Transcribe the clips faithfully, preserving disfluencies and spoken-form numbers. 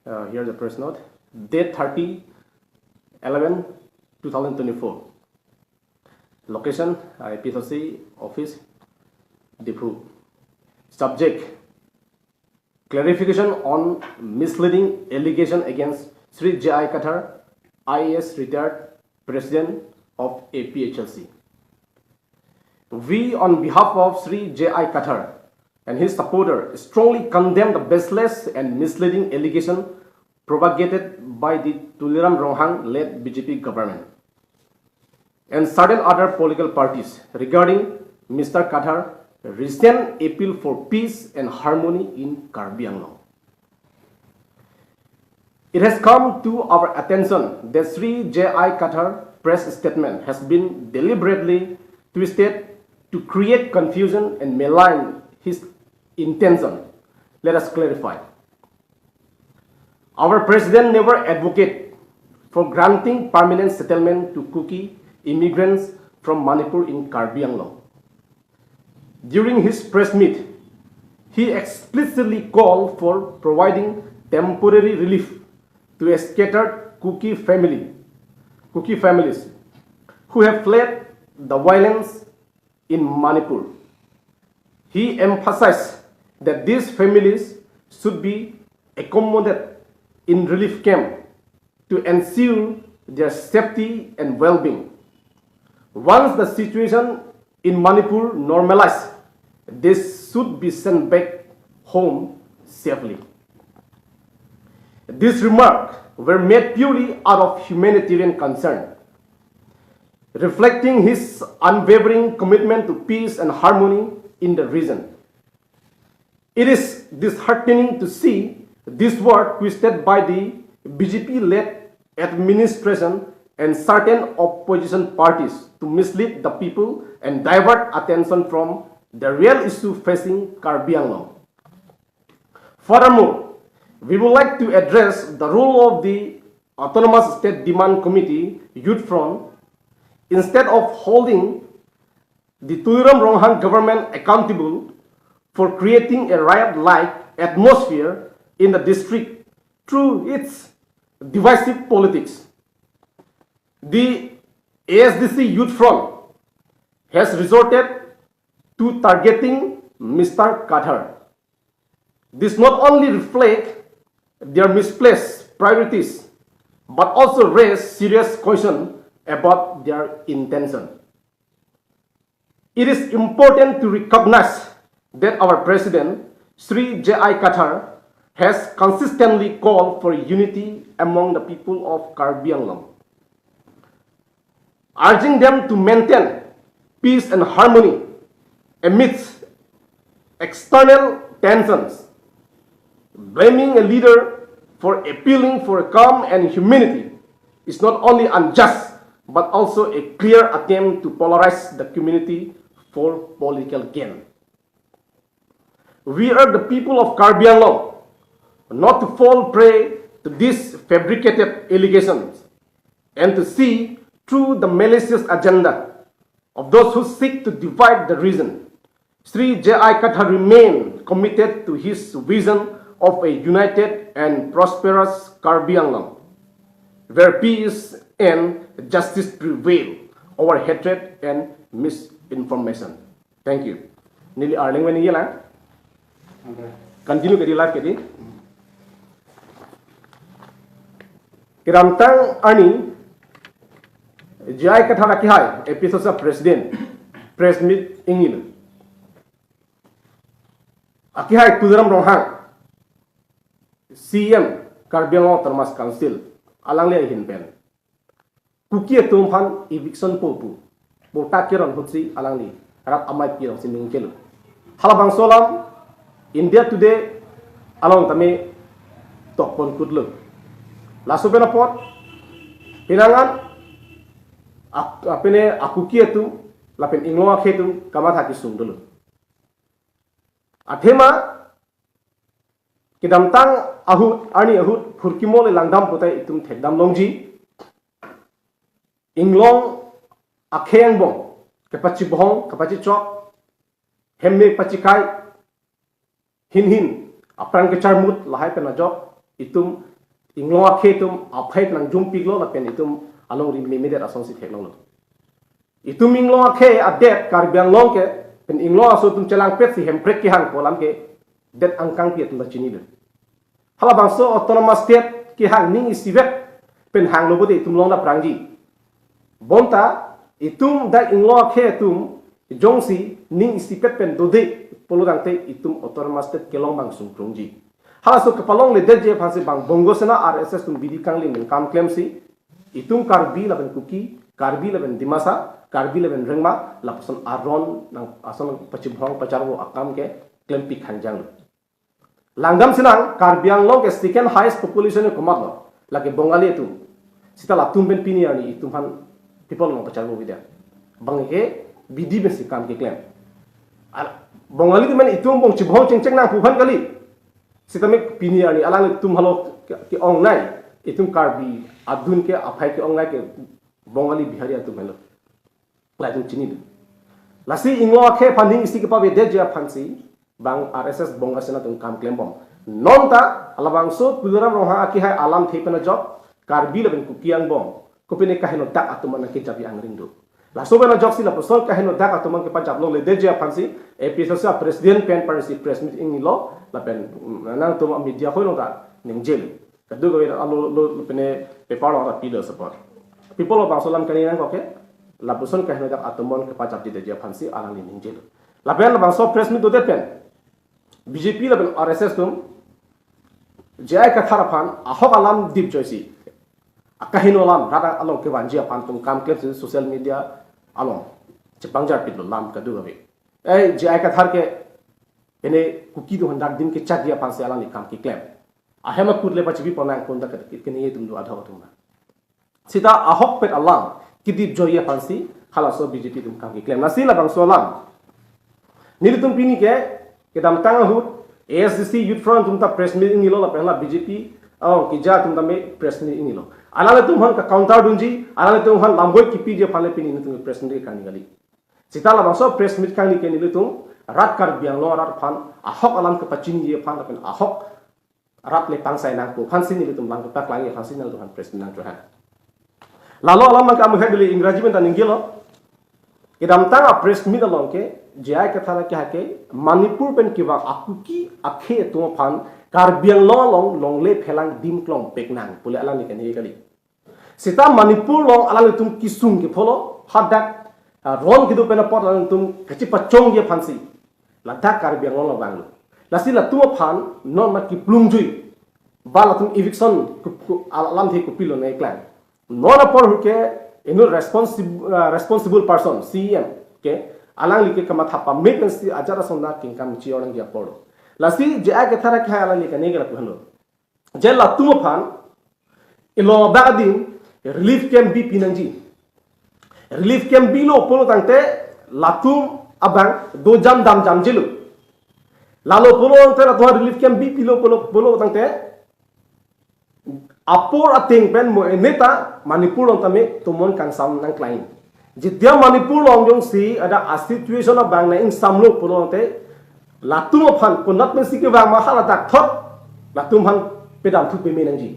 Uh, here's the press note. Date thirty eleven two thousand twenty-four. Location, A P S C office, Diphu. Subject: clarification on misleading allegation against Shri J I Kathar, I A S retired, President of A P H L C. We, on behalf of Shri J I Kathar and his supporter, strongly condemn the baseless and misleading allegation propagated by the Tuliram Ronghang led B J P government and certain other political parties regarding Mister Kathar recent appeal for peace and harmony in Karbi Anglong. It has come to our attention that Shri J I Kathar press statement has been deliberately twisted to create confusion and malign his intention. Let us clarify. Our president never advocate for granting permanent settlement to Kuki immigrants from Manipur in Karbi Anglong. During his press meet, he explicitly called for providing temporary relief to a scattered Kuki family, Kuki families who have fled the violence in Manipur. He emphasized that these families should be accommodated in relief camp to ensure their safety and well-being. Once the situation in Manipur normalize, they should be sent back home safely. These remarks were made purely out of humanitarian concern, reflecting his unwavering commitment to peace and harmony in the region. It is disheartening to see this war twisted by the B J P-led administration and certain opposition parties to mislead the people and divert attention from the real issue facing Karbi Anglong. Furthermore, we would like to address the role of the Autonomous State Demand Committee, Youth Front. Instead of holding the Tuliram Ronghang government accountable for creating a riot-like atmosphere in the district through its divisive politics, the A S D C Youth Front has resorted to targeting Mister Kathar. This not only reflect their misplaced priorities, but also raise serious question about their intention. It is important to recognize that our president, Shri J I Kathar, has consistently called for unity among the people of Karbi Anglong, urging them to maintain peace and harmony amidst external tensions. Blaming a leader for appealing for calm and humanity is not only unjust, but also a clear attempt to polarize the community for political gain. We urge the people of Karbi Anglong not to fall prey to these fabricated allegations and to see through the malicious agenda of those who seek to divide the region. Shri J I Kathar remain committed to his vision of a united and prosperous Karbi Anglong, where peace and justice prevail over hatred and misinformation. Thank you. Neli arleng wen yelang. Continue ke di live ke di. Kedamtang arni J I Kathar akehai, A P S C president, press meet ingil. Akehai Tuliram Ronghang, C E M Karbi Anglong Autonomous Council, alangli ahin pen Kuki atum aphan eviction po pu, patta keron ahutsi alangli rat amei pi alongsi ning kelo. Halabangso alam India Today along tame tokpon kutlo. Laso pen apot pinangan ak-, apene a-Kuki atum lapen inglong akhei atum kamatha kesung dolo. Athema kedamtang ahut, arni ahut phurkimo le langdam putai itum thekdam longji. Inglong akhei angbong kepachibohong, kepachichok, hemme pachikai, hin hin apran kecharmut lahai pen ajok itum Inglong akhei atum aphai nangjumpiklo lapen itum alongri memedet asonsi theklonglo. Itum inglong akhei adet Karbi Anglong ke pen inglong aso atum chelangpet si Hemprek kehang pu alam ke det angkangpi atum ta chinilo. Halabangso autonomous state kehang ning isivet pen hanglo pulote itum along ta prangji. Bonta itum dak inglong akhei atum jongsi ning isipet pen dode pulo tangte itum autonomous state kelong abang sungkrungji. Halaso kepalongledetji aphansi bang Bongo Sena R S S atum bidi kangli nangkam klemsi itum Karbi lapen Kuki, Karbi lapen Dimasa, Karbi lapen Rengma, lapuson aron nang ason pachibhong pacharvo akam ke klempik hangjang. Langdam sinang, Karbi Anglong ke second highest population ke komatlo, lake Bongali atum. Seta latum pen pini arni itum aphan people along pacharvo bida. Bang ke bidi pensi kam keklem. Al-, Bongali atum pen itum bong chibhong chengcheng nangpu aphan kali. Seta me pini arni alanglitum halo ke, ke-ongnei, itum Karbi adun ke aphai ke-ongnei ke Bongali Bihari atum helo. Latum chinilo. Lasi inglong akhei aphan ning isi kepavedetji aphansi bang R S S Bongo Sena atum kam klembom. Nonta halabangso Tuliram Ronghang akehai alamthe pen ajok Karbi lapen Kuki angbong kopine kaheno dak atum an nangkejapji angring do. Laso pen ajoksi lapuson kaheno dak atum an kepajaplongledetji aphansi A P H L C a-president pen parsi press meet ingnilo lapen, mm, nangtum media hoi along ta ningjelo. Kadokave alo lo pine paper along ta pilo support. People along bangso alam kali nangkok ke, lapuson kaheno dak atum an kepajapjedetji aphansi alangli ningjelo. Lapen labangso press meet dodet pen B J P lapen R S S atum J I Kathar aphan ahok alam dipjoisi, akaheno alam rat along kevanji aphan atum kam klemsi social media along chepangjarpiklo alam kadokave. Eh, J I Kathar ke, ene Kuki atum aphan dak dim kechakji aphansi alangli kam keklem. Ahem akut le pachipi pon nang kun ta ke, ke, kene itum do adho atum na. Seta ahokpet alam kedipjoiji aphansi halaso B J P atum kam keklem. Lasi labangso alam nelitum pini ke kedamtang ahut A S D C Youth Front atum ta press meet ingnilo lapen hala B J P, oh, keja atum tame press meet ingnilo. Alanglitum aphan ke-counter dunji, alanglitum aphan lamgoi kipiji aphan le pini nelitum press meet kangni kali. Seta labangso press meet kangni ke nelitum rat Karbi Anglong arat aphan ahok alam kepachiniji aphan lapen ahok rat le pangsai nangpo aphansi nelitum alam kepaklangji aphansi nangtum aphan press meet nangchehang. Lalo alam abang ke amu hebili Ingraji pen ta ningjelo. Kedamtang a-press meet along ke J I Kathar akehai ke Manipur pen kevang a-Kuki akhei atum aphan Karbi Anglong along longle phelang dim klongpek nang pule alangli kene kali. Seta Manipur along alanglitum kesung kepholo hadak, ah, ron kedo pen apot alanglitum kachepachongji aphansi ladak Karbi Anglong along vanglo. Lasi latum aphan non mat kiplungjui ba latum eviction ku-, ku-, al-, alamthe kopilo nangkeklang. Non apor ahut ke inut responsible, ah, responsible person, C E M ke alangli ke kamatha pame pensi ajat ason na kengkam chi-o nangji apor lo. Lasi J I Kathar akehai alangli kene ke lapu henlo. Je latum aphan ilong abang adim relief camp bipi nangji. Relief camp bilo pulo tangte latum abang dojam damjamjilo. Lalo pulo tangte latum aphan relief camp bipilo pulo, pulo tangte apor ateng pen mo eneta Manipur along tame tomon kangsam nangklang. Jetia Manipur along jongsi ada a-situation abang nang-ingsamlo pulo tangte latum aphan konat pensi kevang ma haladak thot latum aphan pedamthu peme nangji.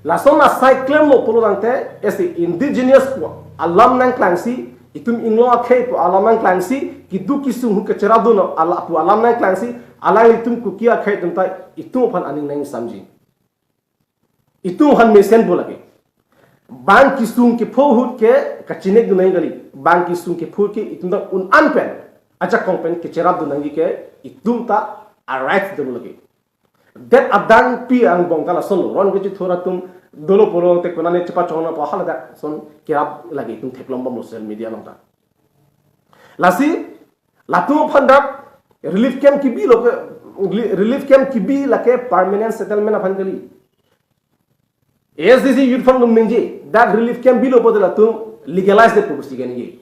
Lason asai klemlo pulo tangte isi indigenous pu alam nangklangsi, itum inglong akhei pu alam nangklangsi, keduk kesung ahut kacherapdun ala pu alam nangklangsi, alanglitum Kuki akhei atum ta itum aphan aning nangsamji. Itum aphan mesenpo lake. Bang kesung kepho ahut ke kachinekdun nangji kali. Bang kesung kepho ke itum ta un-an pen, ajakong pen kecherapdun nangji ke itum ta a-right dolo lake. Det adangpi angbong ta lasonlo. Ron kechethur atum dolo pulo tangte konane chepachongno pu haladak ason kerap lake itum theklongbomlo social media along ta. Lasi latum aphan dak relief camp kebilo ke, relief camp kebi lake permanent settlement aphan kali. A S D C Youth Front atum ningje, dak relief camp bilo pulote latum legalize detpo pusi kaningje.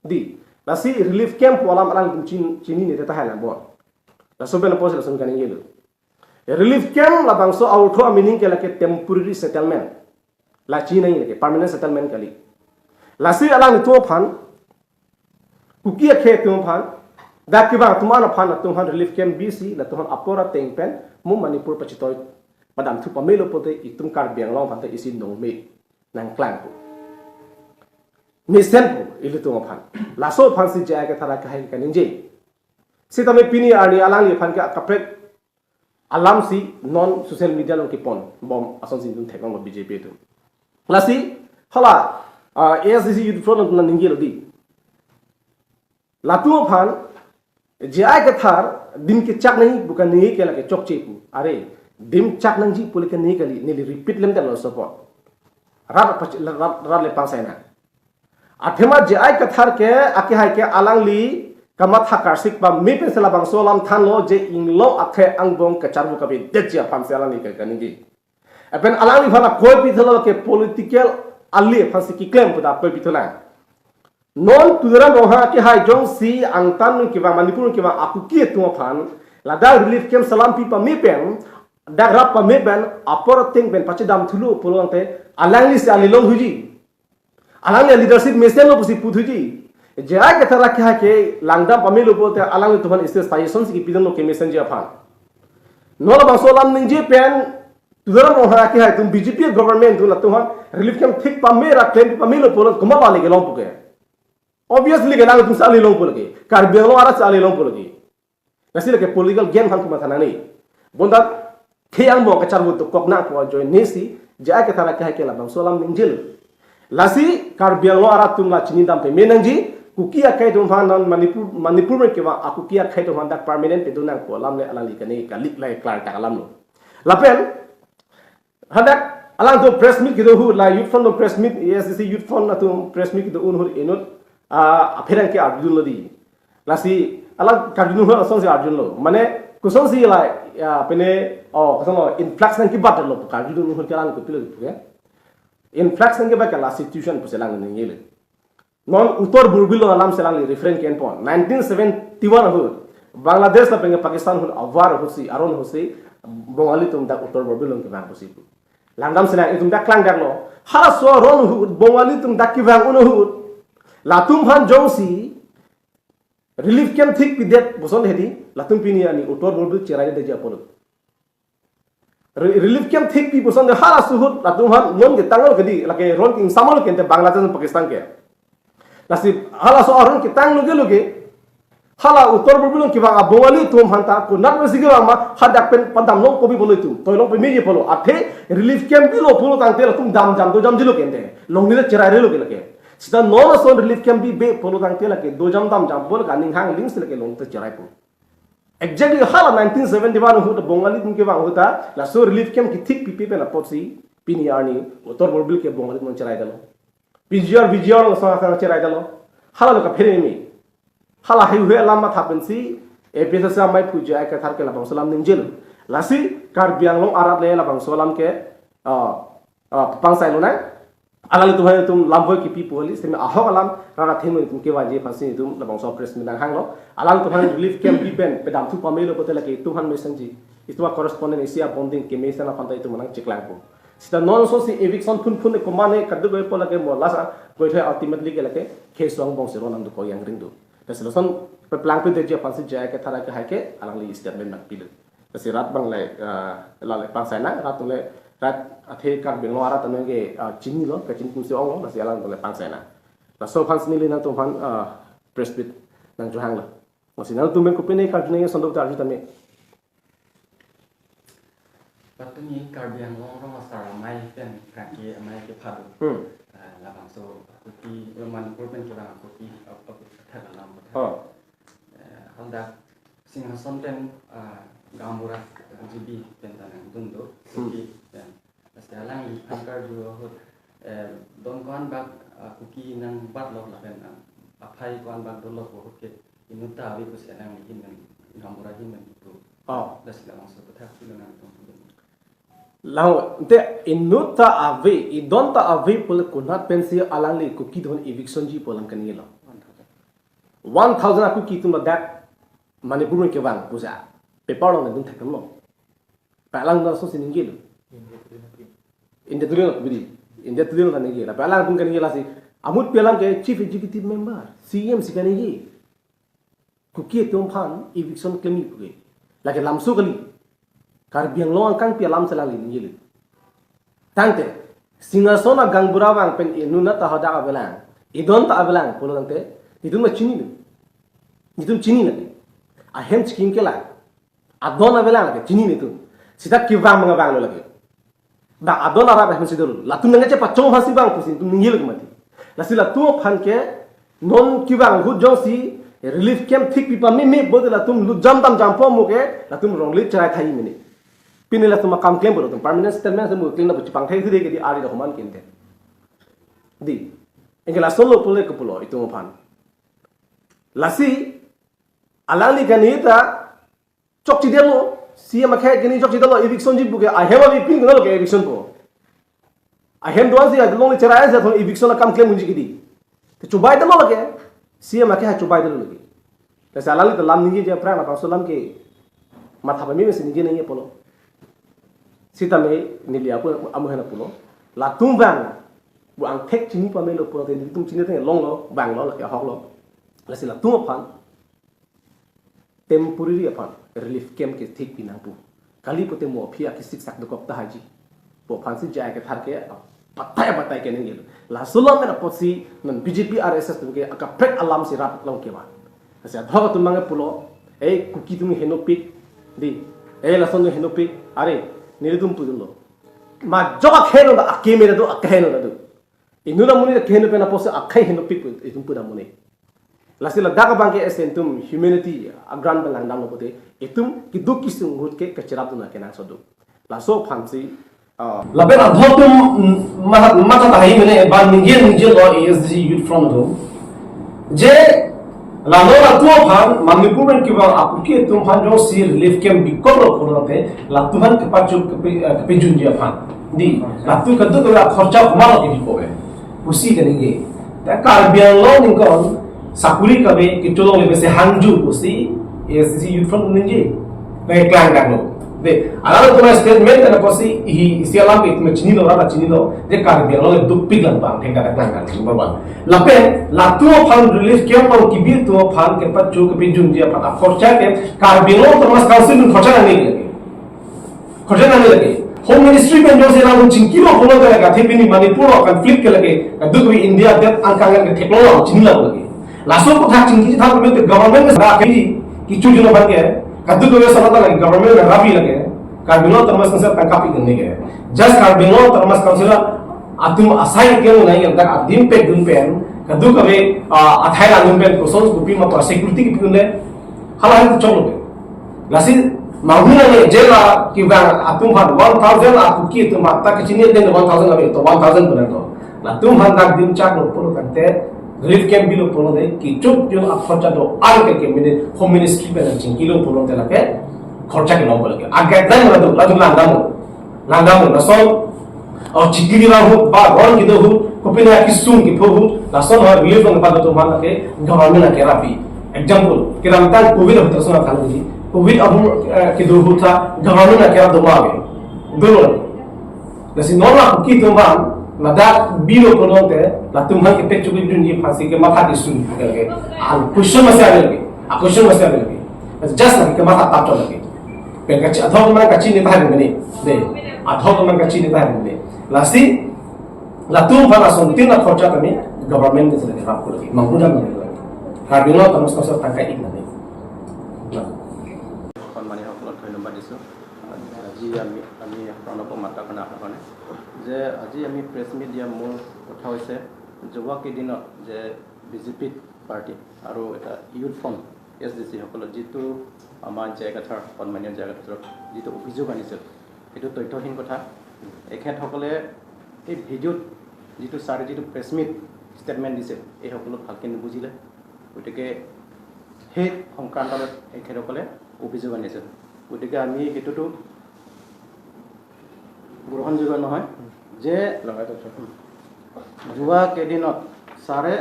Dei, lasi relief camp pu alam alangtum chin-, chinine tahai langbom. Laso pen apotsi lason kaningjelo. Relief camp labangso a-ortho a-meaning ke lake temporary settlement. La chinine lake permanent settlement kali. Lasi alanglitum aphan, Kuki akhei atum aphan, dak kevang atum an aphan, latum aphan relief camp bisi, latum aphan apor ateng pen mo Manipur pachitoi padamthu pamelo pulote itum Karbi Anglong aphan te isi nongme nangklang pu. Mesen pu ilitum aphan. Laso aphansi J I Kathar akehai kaningje. Sitame pini arni alangliphan ke akaprek alamsi non social media along kepon bom asonsi itum theklonglo B J P atum. Lasi hala, ah, A S D C Youth Front atum nangningje lo di. Latum aphan J I Kathar adim kechak nangji pu kaningje ke lake chokche pu. Are, adim chak nangji pu le kaningje kali, neli repeat lemdet lo sopo. Rat pach-, rat, rat le pangsai nang. Athema J I Kathar ke, akehai ke alangli kamatha karsik pame pensi labangso alam thanlo je inglong akhei angbong kacharvo kavedetji aphansi alangli ke kaningje. Lapen alangliphan akoi pithalo ke political ali aphansi keklem pu ta akoi pithalang. Non Tuliram Ronghang akehai jongsi angtan kevang Manipur kevang a-Kuki atum aphan ladak relief camp salam pi pame pen, dak rap pame pen, apor ateng pen pachedamthulo pulo tangte alanglisi ali longhuji. Alangli leadership mesenlo pusi puthuji. J I Kathar akehai ke langdam pamelo pulote alanglitum aphan isi suggestion si kipidunlo kemesenji aphan. Non labangso alam ningje pen Tuliram Ronghang akehai atum B J P government atum latum aphan relief camp thik pame ra klem pamelo pulo komat bali kelong pu ke. Obviously ke nangtum si ali long pu lake. Karbi Anglong arat si ali long pu lake. Lasi lake political game aphan komatha nangne. Bonta akhei angbong kacharvo dokok nang pu ajoine si J I Kathar akehai ke labangso alam ningjelo. Lasi Karbi Anglong arat atum la chinidam pame nangji, Kuki akhei atum aphan non Manipur, Manipur pen kevang a-Kuki akhei atum aphan dak permanent pedo nang pu alam le alangli kaningje kali, la klar tak alam lo. Lapen hadak alangtum press meet kedo ahut, la Youth Front atum press meet, A S D C Youth Front atum press meet kedo un ahut inut, ah, apherang ke arjudunlo di. Lasi alang karjudun ahut asonsi arjudunlo. Mane kosonsi la, ya, pene, oh, kosonlo, influx nangkebatlo pu karjudun ahut ke alang kopilo di pu ke. Influx nangkebat ke la situation pusi alang ningjelo. Non Uttar Borbil along alamsi alangli reference ke-enpon. Nineteen seventy-one ahut Bangladesh lapen Pakistan ahut a-war ahutsi, aron ahutsi Bongali atum dak Uttar Borbil along kevang pusi pu. Langdamsi nang itum dak klangdaklo. Halaso aron ahut Bongali atum dak kevang un ahut, latum aphan jongsi relief camp thik pidet puson hedi, latum pini arni Uttar Borbil cheraidetji apotlo. Re-, relief camp thik pi puson de halaso ahut latum aphan non ketanglo ke di, lake ron ke ingsamlo ke ante Bangladesh Pakistan ke. Lasi halaso aron ketanglo ke lo ke. Hala Uttar Borbil along kevang a-Bongali atum aphanta konat pensi kevang ma, hadak pen padam long kopi pulo itum. Toi long pemeji pulo. Athe relief camp bilo pulo tangte latum damjam dojamjilo ke ante. Longle cherairelo ke lake. Sita non ason relief camp bibe pulo tangte lake dojam damjam pulo ke aning hang lingsi lake longle cherai pu. Exactly hala nineteen seventy-one ahut Bongali atum kevang ahut ta laso relief camp kethik pipe pen apotsi pini arni Uttar Borbil ke Bongali atum cheraidetlo. P G R, V G R laso asang cheraidetlo. Hala lo kaphere mi. Hala haihui alam matha pensi A P H L C amei aphu J I Kathar ke labangso alam ningjelo. Lasi Karbi Anglong arat le labangso alam ke, ah, ah, pangsailo nang. Alanglitum aphan itum lamvoi kipi pu kali, sitame ahok alam rat athengno itum kevanji aphansi itum labangso press meet nanghanglo. Alanglitum aphan relief camp bi pen pedamthu pamelo pulote lake itum aphan mesenji. Itum a-correspondent isi a-bonding kemesen aphanta itum nangcheklang pu. Sita non asonsi eviction phunphun ne komane kaduk goi pu lake mo lasa goi thoi ultimately ke lake khei asong bongsi ron nangdukok yang ring do. Lasi lason peplangpedetji aphansi J I Kathar akehai ke alangli statement nangpilo. Lasi rat abang le, ah, la le pangsai nang, rat atum le, rat athe Karbi Anglong arat atum ke, ah, chinilo, kachini atumsi onglo, lasi alangtum le pangsai nang. Laso aphansi neli nangtum aphan, ah, press meet nangchohanglo. Lasi nangtum pen kopine karju nangji ason do ta arju tame. Patumi Karbi Anglong Rong Asar amei pen kangke amei kephadu. Hmm. Ah, labangso Kuki, Manipur pen kevang Kuki, ap-, ap-, athak alam athak. Oh. Eh, hadak Singhason pen, ah, gaonbura, ah, G B pen ta nangdun do, Hmm. Kuki pen. Lasi alangliphan karju ahut, eh, don ko-an bak, ah, Kuki nangbatlo lapen, ah, aphai ko-an bak dolo ahut ke inut ta ave pusi alangli ahin pen, gaonbura ahin pen pu. Oh. Lasi labangso aputhak pilo nangtum pu. Lang, ante inut ta ave, idon ta ave pule konat pensi alangli Kuki atum eviction ji pu alam kaningje lo. One thousand a-Kuki atum ladak Manipur pen kevang pusi paper along nangdun thekdamlo. Pu alang lasosi ningjelo. India Today lo bidi. India Today lo ningje. Lapen alangtum kaningje lasi. Amut pi alam ke Chief Executive Member, C M si kaningje. Kuki atum aphan eviction klemji pu ke. Lake lamso kali. Karbi Anglong angkangpi alam si alangli ningjedet. Tangte, Singhason agaonbura vang pen inut ta hadak avelang, idon ta avelang pulo tangte, netum ma chinilo. Netum chini lagi. Ahem chikim ke la. Adon avelang lagi, chini netum. Seta kevang mangvanglo lagi. Bang adon arap ahem si dolo. Latum nangkeche pachong aphan si vang pusi netum ningjelo mati. Lasi latum aphan ke non kevang ahut jongsi relief camp thik pi pameme pulote latum lutjam damjampo mo ke latum ronglit cherai thai mene. Pini latum akam klem pulote permanent settlement si mo klem na puchipang thai thide ke di ari dohoman kinte. Di. Anke lasonlo pulo ke pulo itum aphan. Lasi alangli kanita chokchedetlo, C M akhei kanita chokchedetlo, eviction ji pu ke, ahem avi pin kono lo ke eviction po. Ahem do-an si along le cherai si athon eviction akam klem unji kidi. Te chobaidetlo lake, C M akhei chobaidetlo lake. Te sa alangli ta lam ningje aphrang labangso alam ke matha pameme si ningje nangji pulo. Sitame neli apu amu hena pulo. Latum vang, bu angthek chini pamelo pulote netum chini teng longlo, vanglo, lake ahoklo. Lasi latum aphan temporary aphan relief camp ke thik pi nangpo. Kali pute mo aphi akisik sak dokok ta haji. Pu aphan si jai kethar ke batai batai ke ningje. Laso alam mena apotsi non B J P R S S atum ke akaprek alam si rap long ke ba. Lasi adhok atum abang pulo, eh, Kuki atum henopik, di, eh, lason atum henopik, are, netum pudunlo. Majok akhei no ta akeme ta do, akhei no ta do. Inut amonit akeheno pen apotsi akhei henopik pu itum pu amonit. Lasi ladak abang ke esen itum humanity a-ground pen langdamlo pute itum keduk kesung ahut ke kacherapdun akenangsot do. Laso aphan si, ah, lapen adhok atum, mm, matha, matha tahai mene ba ningje ningjelo A S D C Youth Front atum. Je lalo latum aphan Manipur pen kevang a-Kuki atum aphan jongsi relief camp bikoklo pulote latum aphan kepacho kepe, eh, kepejunji aphan. Di, latum kadokave akhorcha komatlo kebipo ave pusi kaningje. Ta Karbi Anglong ningkan sakuri kave kecholongle besi hangju pusi A S D C Youth Front ningje. Nangkeklang tanglo. De, alangtum a-statement pen apotsi hi isi alam ke itum chinilo, rara chinilo, je Karbi Anglong dukpik lang bang, thengka dak lang kan, number one. Lapen, latum aphan relief camp along kebi atum aphan kepacho kepejunji aphan akhorcha ke Karbi Anglong Autonomous Council atum khorcha nangne lake. Khorcha nangne lake. Home Ministry pen jongsi alangtum chingkilo pulote lake, athe pini Manipur a-conflict ke lake, kadokave India adet angkang ke theklong chinilo lake. Laso aputhak chingki thak pulote government ke sara ke kichu juno aphan ke, kadokave sara ta lake government ke rapi lake, Karbi Anglong Autonomous Council tangka pi nangne ke. Just Karbi Anglong Autonomous Council atum asai ke nai yang tak adim pek dun pen, kadokave, ah, athai la dun pen, koson kopi ma to security kipidunle, hala hai choklo ke. Lasi, mahuna ne jela kevang atum aphan one thousand a-Kuki atum aphan ta kechini den one thousand kave to one thousand pu nangkok. Latum aphan dak dim chaklo pulo tangte, relief camp bilo pulote, kecho jun akhorcha do-an ke ke mini Home Ministry pen chingkilo pulote lake, khorcha kelong pulo ke. Agak dan latum, latum langdamlo. Langdamlo, lason, oh, chikili ahut, ba ron kedo ahut, kopine akesung kepho ahut, lason ha relief along kepadoji atum aphan lake, government lake rapi. Example, kedamtang Covid ahut lason athang di, Covid ahut, eh, kedo ahut ta, government lake rap doma ave. Dolo. Lasi non la Kuki atum aphan, ladak bilo pulote, latum aphan kepacho kepejunji aphan si kematha kesung, lake. An question masih ave lake. A question masih ave lake. Just lake kematha tap lake. Pen kachi-, adhok atum kachini tahai mene. De. Adhok atum kachini tahai mene. Lasi, latum aphan asontin akhorcha kami government ke sedang rap lake. Mampu dan lake. Karbi Anglong Autonomous Council tangka ik nangne. Nah. সন্মানীয়সকলক ধন্যবাদ দিছোঁ। আজি আমি, আমি আপোনালোকক মাতাৰ কাৰণে, অহাৰ কাৰণে যে আজি আমি প্ৰেছ মিট দিয়া মূল কথা হৈছে যোৱা কেইদিনত যে বি জে পি পাৰ্টি আৰু এটা ইউথ ফ্ৰণ্ট এছ ডি চিসকলে যিটো আমাৰ জে আই কাথাৰ, সন্মানীয় জে আই কাথাৰ যিটো অভিযোগ আনিছিল, সেইটো তথ্যহীন কথা। এখেতসকলে এই ভিডিঅ'ত যিটো ছাৰে যিটো প্ৰেছ মিট ষ্টেটমেণ্ট দিছিল, এই সকলো ভালকৈ নুবুজিলে। গতিকে সেই সংক্ৰান্তলৈ এখেতসকলে অভিযোগ আনিছিল। গতিকে আমি সেইটোতো গ্ৰহণযোগ্য নহয় যে লগাই থৈছোঁ। যোৱা কেইদিনত ছাৰে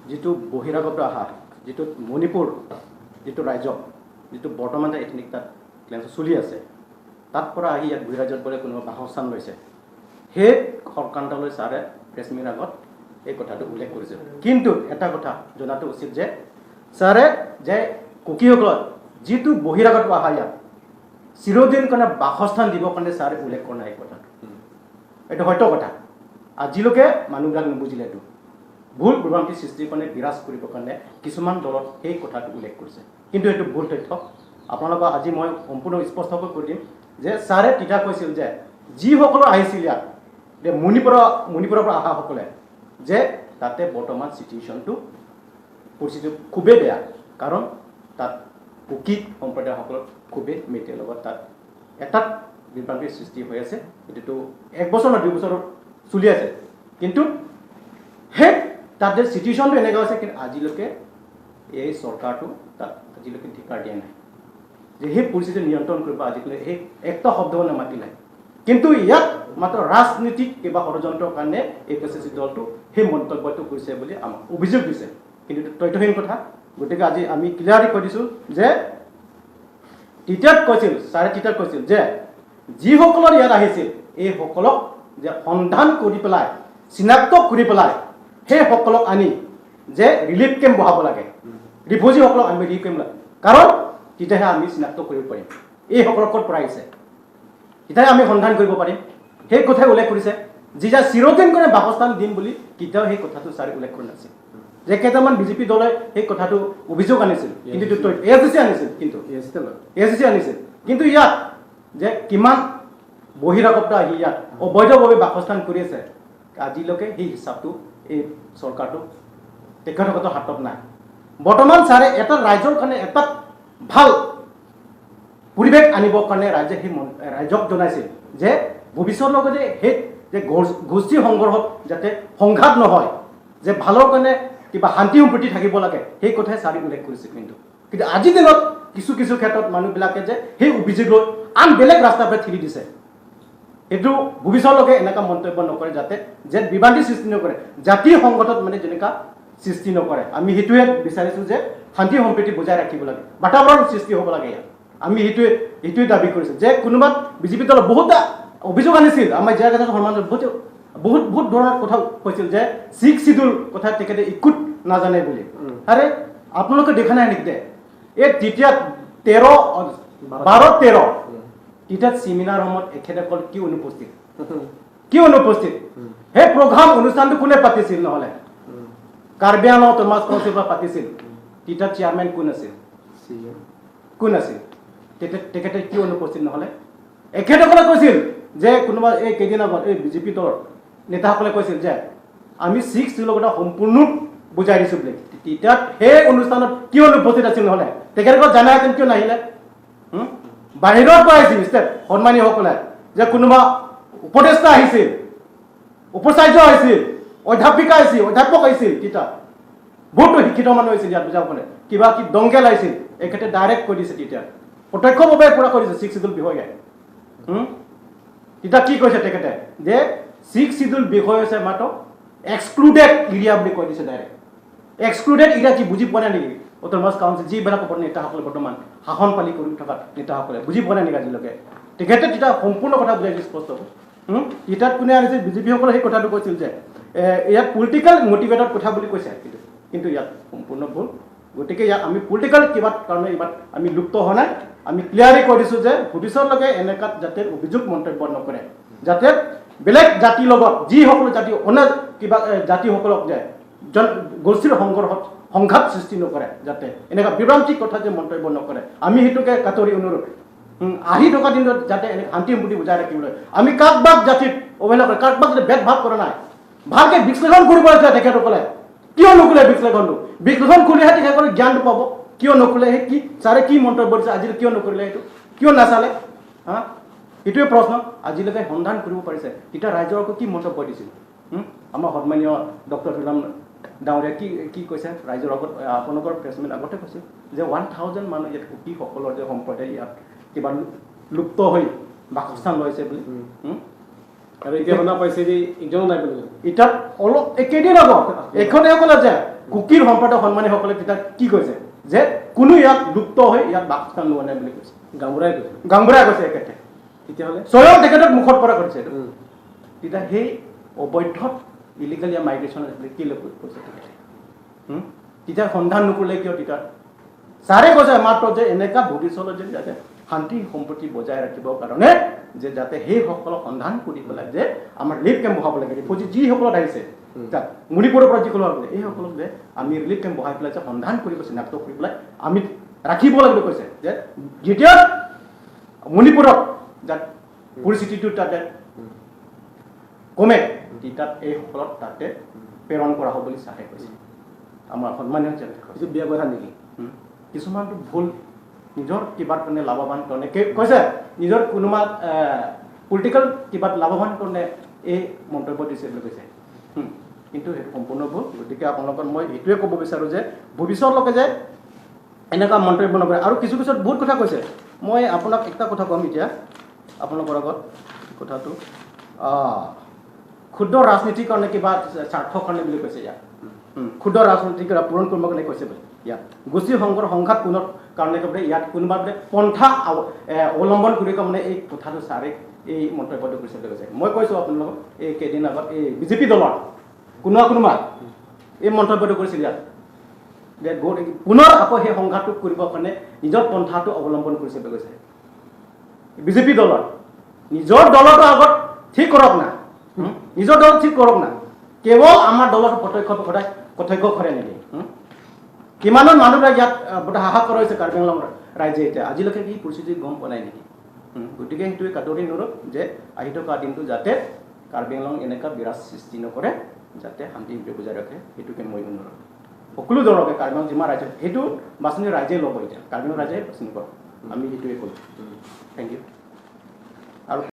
যিটো বহিৰাগত অহা, যিটো মণিপুৰ, যিটো ৰাজ্য, যিটো বৰ্তমান যে এথনিক তাত ক্লেঞ্চ চলি আছে, তাত পৰা আহি ইয়াত বহিৰাজ্যত বোলে কোনোবা বাসস্থান লৈছে, সেই সংক্ৰান্তলৈ ছাৰে প্ৰেছ মিট আগত এই কথাটো উল্লেখ কৰিছে। কিন্তু এটা কথা জনাটো উচিত যে ছাৰে যে কুকিসকলৰ যিটো বহিৰাগত অহা ইয়াত, চিৰদিন কাৰণে বাসস্থান দিব কাৰণে ছাৰে উল্লেখ কৰা নাই এই কথাটো। এইটো সত্য কথা। আজিলৈকে মানুহবিলাক নুবুজিলে এইটো। ভুল ভ্ৰান্তি সৃষ্টি কাৰণে বিৰাজ কৰিবৰ কাৰণে কিছুমান দলত সেই কথাটো উল্লেখ কৰিছে, কিন্তু এইটো ভুল তথ্য। আপোনালোকক আজি মই সম্পূৰ্ণ স্পষ্টকৈ কৈ দিম যে ছাৰে তেতিয়া কৈছিল যে যিসকলৰ আহিছিল ইয়াত, যে মণিপুৰৰ, মণিপুৰৰ পৰা অহাসকলে, যে তাতে বৰ্তমান চিটুৱেশ্যনটো, পৰিস্থিতি খুবেই বেয়া, কাৰণ তাত কুকি সম্প্ৰদায়সকলৰ খুবেই মেইটেই লগত তাত এটা বিভ্ৰান্তিৰ সৃষ্টি হৈ আছে। এইটোতো এক বছৰ নহয়, দুই বছৰ চলি আছে, কিন্তু সেই তাতে চিটুৱেশ্যনটো এনেকুৱা হৈছে, কিন্তু আজিলৈকে এই চৰকাৰটো তাত আজিলৈকে ধিকাৰ দিয়া নাই যে সেই পৰিস্থিতি নিয়ন্ত্ৰণ কৰিব। আজিকালি সেই একটা শব্দও নামাতিলে, কিন্তু ইয়াত মাত্ৰ ৰাজনীতিক কিবা ষড়যন্ত্ৰৰ কাৰণে এ পি চি চি দলটো সেই মন্তব্যটো কৰিছে বুলি আমাক অভিযোগ দিছে, কিন্তু এইটো তথ্যহীন কথা। গতিকে আজি আমি ক্লিয়াৰলি কৈ দিছোঁ যে তেতিয়াত কৈছিল, ছাৰে তেতিয়াত কৈছিল যে যিসকলৰ ইয়াত আহিছিল, এইসকলক যে সন্ধান কৰি পেলাই, চিনাক্ত কৰি পেলাই, সেইসকলক আনি যে ৰিলিফ কেম্প বহাব লাগে, ৰিফিউজিসকলক আমি ৰিলিফ কেম্প লাগে, কাৰণ তেতিয়াহে আমি চিনাক্ত কৰিব পাৰিম এইসকলক ক'ত পৰা আহিছে, তেতিয়াহে আমি সন্ধান কৰিব পাৰিম। সেই কথাই উল্লেখ কৰিছে। যি যা চিৰদিন কাৰণে বাসস্থান দিম বুলি কেতিয়াও সেই কথাটো ছাৰে উল্লেখ কৰা নাছিল। যে কেইটামান বিজেপি দলে সেই কথাটো অভিযোগ আনিছিল, কিন্তু এইটো এ এছ ডি চি আনিছিল, কিন্তু এ এছ ডি চি আনিছিল। কিন্তু ইয়াত যে কিমান বহিৰাগত আহি ইয়াত অবৈধভাৱে বাসস্থান কৰি আছে, আজিলৈকে সেই হিচাপটো এই চৰকাৰটো তেখেতসকলৰ হাতত নাই। বৰ্তমান ছাৰে এটা ৰাইজৰ কাৰণে এটা ভাল পৰিৱেশ আনিবৰ কাৰণে ৰাইজে সেই মন-, ৰাইজক জনাইছিল যে ভৱিষ্যতলৈকে যে সেই যে গো-, গোষ্ঠী সংঘৰ্ষত যাতে সংঘাত নহয়, যে ভালৰ কাৰণে কিবা শান্তি সম্প্ৰীতি থাকিব লাগে, সেই কথাই ছাৰে উল্লেখ কৰিছিল। কিন্তু, কিন্তু আজিৰ দিনত কিছু কিছু ক্ষেত্ৰত মানুহবিলাকে যে সেই অভিযোগ লৈ আন বেলেগ ৰাস্তাৰ পৰা ঠেলি দিছে। এইটো ভৱিষ্যতলৈকে এনেকুৱা মন্তব্য নকৰে, যাতে যে বিভ্ৰান্তি সৃষ্টি নকৰে, জাতীয় সংঘাতত মানে যেনেকুৱা সৃষ্টি নকৰে। আমি সেইটোৱে বিচাৰিছোঁ যে শান্তি সম্প্ৰীতি বজাই ৰাখিব লাগে, বাতাবৰণ সৃষ্টি হ'ব লাগে ইয়াত। আমি সেইটোৱে, সেইটোৱে দাবী কৰিছোঁ যে কোনোবা বিজেপি দলৰ বহুত অভিযোগ আনিছিল, আমাৰ জে আৰ কাশ্যপ শৰ্মাৰ বহুত, বহুত, বহুত ধৰণৰ কথা কৈছিল যে ছিক্স চিডিউল কথা তেখেতে একো নাজানে বুলি। আৰে আপোনালোকে দেখা নাই নেকি দে, এই তেতিয়া তেৰ, বাৰ তেৰ, তেতিয়া ছেমিনাৰ সময়ত এখেতসকল কি অনুপস্থিত? কি অনুপস্থিত? সেই প্ৰগ্ৰাম অনুষ্ঠানটো কোনে পাতিছিল? নহ'লে কাৰ্বি আংলং অট'নমাছ কাউন্সিলৰ পৰা পাতিছিল। তেতিয়া চেয়াৰমেন কোন আছিল? কোন আছিল? তেখেতে, তেখেতে কি অনুপস্থিত? নহ'লে এখেতসকলে কৈছিল যে কোনোবা এই কেইদিন আগত এই বিজেপি দলৰ নেতাসকলে কৈছিল যে আমি ছিক্স চিডিউলৰ কথা সম্পূৰ্ণ বুজাই দিছোঁ বুলি। তেতিয়া সেই অনুষ্ঠানত কিয় অনুপস্থিত আছিল? নহ'লে তেখেতসকল জানাহেঁতেন কিয় নাহিলে? হুম? বাহিৰৰ পৰা আহিছিল ষ্টেট সন্মানীয়সকলে, যে কোনোবা উপদেষ্টা আহিছিল, উপাচাৰ্য আহিছিল, অধ্যাপিকা আহিছিল, অধ্যাপক আহিছিল, তেতিয়া বহুতো শিক্ষিত মানুহ আহিছিল ইয়াত বুজাবলৈ, কিবা কি দংগেল আহিছিল, এখেতে ডাইৰেক্ট কৈ দিছে তেতিয়া, প্ৰত্যক্ষভাৱে পুৰা কৈ দিছে ছিক্স চিডিউল বিষয়ে। হুম? তেতিয়া কি কৈছে তেখেতে? যে ছিক্স চিডিউল বিষয় হৈছে মাত্ৰ এক্সক্লুডেড এৰিয়া বুলি কৈ দিছে ডাইৰেক্ট। এক্সক্লুডেড এৰিয়া কি বুজি পোৱা নাই নেকি? অট'নমাছ কাউন্সিল যিবিলাক ওপৰত নেতাসকলে বৰ্তমান শাসন পালি কৰি থকা নেতাসকলে বুজি পোৱা নাই নেকি আজিলৈকে? তেখেতে তেতিয়া সম্পূৰ্ণ কথা বুজাই দিছে স্পষ্ট। হুম? ইয়াত কোনে আনিছে? বিজেপিসকলে সেই কথাটো কৈছিল যে, এ, ইয়াত পলিটিকেল মটিভেটেড কথা বুলি কৈছে, কিন্তু, কিন্তু ইয়াত সম্পূৰ্ণ ভুল। গতিকে ইয়াত আমি পলিটিকেল কিবা কাৰণে ইয়াত আমি লুপ্ত হোৱা নাই। আমি ক্লিয়াৰলি কৈ দিছোঁ যে ভৱিষ্যতলৈকে এনেকুৱাত যাতে অভিযোগ মন্তব্য নকৰে, যাতে বেলেগ জাতিৰ লগত যিসকল জাতি, অন্য কিবা, এ, জাতিসকলক যে জন-, গোষ্ঠীৰ সংঘৰ্ষত সংঘাত সৃষ্টি নকৰে, যাতে এনেকুৱা বিভ্ৰান্তিক কথা যে মন্তব্য নকৰে, আমি সেইটোকে কাতৰি অনুৰোধ। উম, আহি থকা দিনত যাতে এনে শান্তি সম্প্ৰীতি বজাই ৰাখিবলৈ আমি কাৰোবাক জাতিত অৱহেলা কৰে, কাৰোবাক যাতে ভেদ ভাৱ কৰা নাই। ভালকে বিশ্লেষণ কৰিব লাগিছিলে তেখেতসকলে। কিয় নকৰিলে বিশ্লেষণটো? বিশ্লেষণ কৰিলেহে তেখেতসকলে জ্ঞানটো পাব। কিয় নকৰিলে? সেই কি, ছাৰে কি মন্তব্য দিছে, আজিলৈ কিয় নকৰিলে সেইটো? কিয় নাচালে? হা? সেইটোৱে প্ৰশ্ন। আজিলৈকে সন্ধান কৰিব পাৰিছে, তেতিয়া ৰাইজৰ আকৌ কি মন্তব্য দিছিল? হুম? আমাৰ সন্মানীয় ডক্টৰ তুলাৰাম ডাঙৰীয়া কি, কি কৈছে ৰাইজৰ আগত? আহ, আপোনালোকৰ প্ৰেছ মিট আগতে কৈছে যে ওৱান থাউজেণ্ড মানুহ ইয়াত কুকিসকলৰ যে সম্প্ৰদায় ইয়াত কিবা লু-, লুপ্ত হৈ বাসস্থান লৈছে বুলি। হুম। হুম? আৰু এতিয়া শুনা পাইছে যে একজনো নাই বুলি। এতিয়া অলপ একেদিন আগত এখনে ক'লে যে কুকিৰ সম্প্ৰদায় সন্মানীয়সকলে তেতিয়া কি কৈছে যে কোনো ইয়াত লুপ্ত হৈ ইয়াত বাসস্থান লোৱা নাই বুলি কৈছে। গাঁওবুঢ়াই কৈছে। গাঁওবুঢ়াই কৈছে এখেতে। তেতিয়াহ'লে? স্বয়ং তেখেতৰ মুখৰ পৰা কৈছে এইটো। উম। তেতিয়া সেই অবৈধত ইলিগেল ইয়াৰ মাইগ্ৰেশ্যন আছিলে, কি লৈ কৈছে তেখেতে? হুম? তেতিয়া সন্ধান নকৰিলে কিয় তেতিয়া? ছাৰে কৈছে মাত্ৰ যে এনেকা ভৱিষ্যতলৈ যে যাতে শান্তি সম্প্ৰীতি বজাই ৰাখিবৰ কাৰণে যে যাতে সেইসকলক সন্ধান কৰি পেলাই যে আমাৰ ৰিলিফ কেম্প বহাব লাগে, ৰিফিউজি যিসকলত আহিছে, উম। তাত মণিপুৰৰ পৰা যিসকল আহিছে, এইসকলক যে আমি ৰিলিফ কেম্প বহাই পেলাই যে সন্ধান কৰিব, চিনাক্ত কৰি পেলাই আমি ৰাখিব লাগে বুলি কৈছে। যে যেতিয়া মণিপুৰত যাত পৰিস্থিতিটো তাতে উম। কমে, উম। তাত এইসকলক তাতে উম। প্ৰেৰণ কৰা হ'ব বুলি ছাৰে কৈছে। উম। আমাৰ সন্মানীয় চেয়াৰমেনে কৈছে। এইটো বেয়া কথা নেকি? উম। কিছুমানতো ভুল, নিজৰ কিবাৰ কাৰণে লাভৱান কাৰণে কে-, কৈছে, নিজৰ কোনোবা, এ, পলিটিকেল কিবাত লাভৱান কাৰণে এই মন্তব্য দিছে বুলি কৈছে। উম। কিন্তু সেইটো সম্পূৰ্ণ ভুল। গতিকে আপোনালোকক মই এইটোৱে ক'ব বিচাৰোঁ যে ভৱিষ্যতলৈকে যে এনেকুৱা মন্তব্য নকৰে। আৰু কিছু কিছু বহুত কথা কৈছে। মই আপোনাক এটা কথা ক'ম এতিয়া, আপোনালোকৰ আগত কথাটো, আহ, ক্ষুদ্ৰ ৰাজনীতিৰ কাৰণে কিবা স্বাৰ্থৰ কাৰণে বুলি কৈছে ইয়াত। উম, ক্ষুদ্ৰ ৰাজনীতিৰ কিবা পূৰণ কৰিবৰ কাৰণে কৈছে বুলি ইয়াত। গোষ্ঠী সংঘৰ সংঘাত পূৰণৰ কাৰণে বোলে ইয়াত কোনোবা বোলে পন্থা আৱ-, এ, অৱলম্বন কৰি তাৰমানে এই কথাটো ছাৰে এই মন্তব্যটো কৰিছে বুলি কৈছে। মই কৈছোঁ আপোনালোকক, এই কেইদিন আগত এই বিজেপি দলৰ কোনোবা কোনোবা এই মন্তব্যটো কৰিছিল ইয়াত যে গৈ-, পুনৰ আকৌ সেই সংঘাতটো কৰিবৰ কাৰণে নিজৰ পন্থাটো অৱলম্বন কৰিছে বুলি কৈছে। বিজেপি দলৰ নিজৰ দলটো আগত ঠিক কৰক না, হুম? নিজৰ দল ঠিক কৰক না, কেৱল আমাৰ দলৰ প্ৰত্যক্ষ সদায় প্ৰত্যক্ষ কৰে নেকি? হুম? কিমানৰ মানুহ ইয়াত, আহ, বোধ হাহাকাৰ হৈছে কাৰ্বি আংলং ৰাইজে এতিয়া আজিলৈকে কি পৰিস্থিতি গম পোৱা নাই নেকি? হুম? গতিকে সেইটোৱে কাটৰি অনুৰোধ যে আহি থকা দিনটো যাতে কাৰ্বি আংলং এনেকুৱা বিৰাট সৃষ্টি নকৰে, যাতে শান্তি বজাই ৰাখে, সেইটোকে মই অনুৰোধ। সকলো দলকে কাৰ্বি আংলং যিমান ৰাইজে সেইটো বাছনি ৰাইজে ল'ব, এতিয়া কাৰ্বি আংলং ৰাইজে বাছনি কৰক, আমি সেইটোৱে ক'লোঁ। Thank you.